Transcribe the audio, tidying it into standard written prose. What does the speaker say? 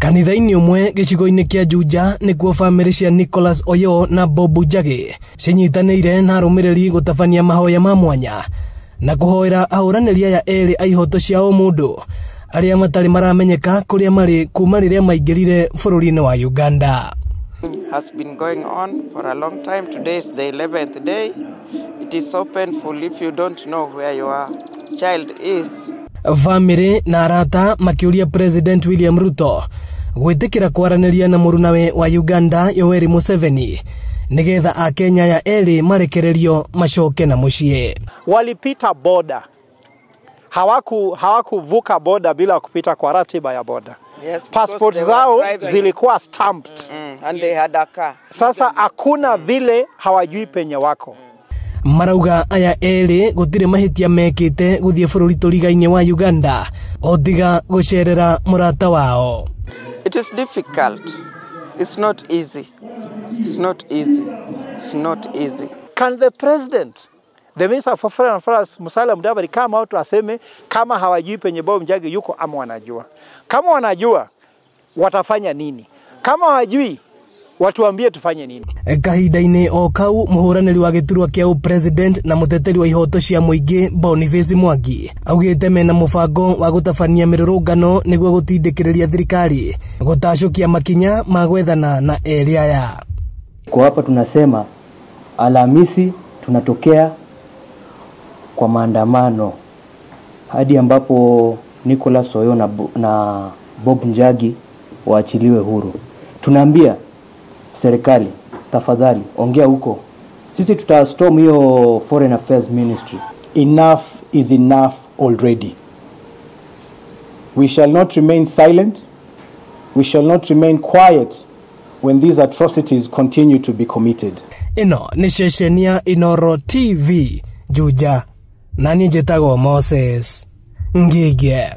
Kanitha-inĩ ũmwe gĩcigo-inĩ kĩa Juja nĩkuo bamĩrĩ cia Nicholas Oyoo na Bob Njagi cinyitanĩire na arũmĩrĩri gũtabania mahoya ma mwanya na kũhoera ahũranĩri aya erĩ a ihoto cia ũmũndũ arĩa matarĩ maramenyeka kũrĩa marĩ kuma rĩrĩa maingĩrire bũrũri-inĩ wa Uganda. Has been going on for a long time. Today is the 11th day. It is so painful if you don't know where your child is. Bamĩrĩ na arata makĩũria President William Ruto gwĩtĩkĩra kwaranĩria na mũrunawe wa Uganda Yoweri Museveni nĩgetha akenya aya erĩ marekererio macoke na mũciĩ. Walipita boda, hawakuvuka boda bila kupita kwa ratiba ya boda. Yes, passport zao zilikuwa stamped. And they had a car. Sasa hakuna vile hawajui penye wako. Marauga aya erĩ gũtirĩ mahĩtia mekĩte gũthiĩ bũrũri tũrigainĩ wa Uganda o tiga gũcerera mũrata wao. It is difficult. It's not easy. It's not easy. It's not easy. Can the president, the Minister for Foreign Affairs, Musalia Mudavadi, come out aseme kama hawajui penye Bob Njagi yuko ama wanajua? Kama wanajua watafanya nini? Kama hawajui watuambie tufanye nini? Kahinda-inĩ o kau mũhũranĩri wa gĩturwa kĩa president na mũteteri wa ihoto cia mũingĩ Boniface Mwangi augĩte mena mũbango wa gũtabania mĩrũrũngano nĩguo gũtindĩkĩrĩria thirikari gũtacũkia makinya ma gwethana na erĩ aya. Kwa hapa tunasema Alhamisi tunatokea kwa maandamano hadi ambapo Nicholas Oyoo na Bob Njagi waachiliwe huru. Tunaambia serikali, tafadhali ongea huko, sisi tutastorm hiyo Foreign Affairs Ministry. Enough is enough already. We shall not remain silent. We shall not remain quiet when these atrocities continue to be committed. Ĩno nĩ ceceni ya Inooro TV Juja, na niĩ njĩtagwo Moses Ngige.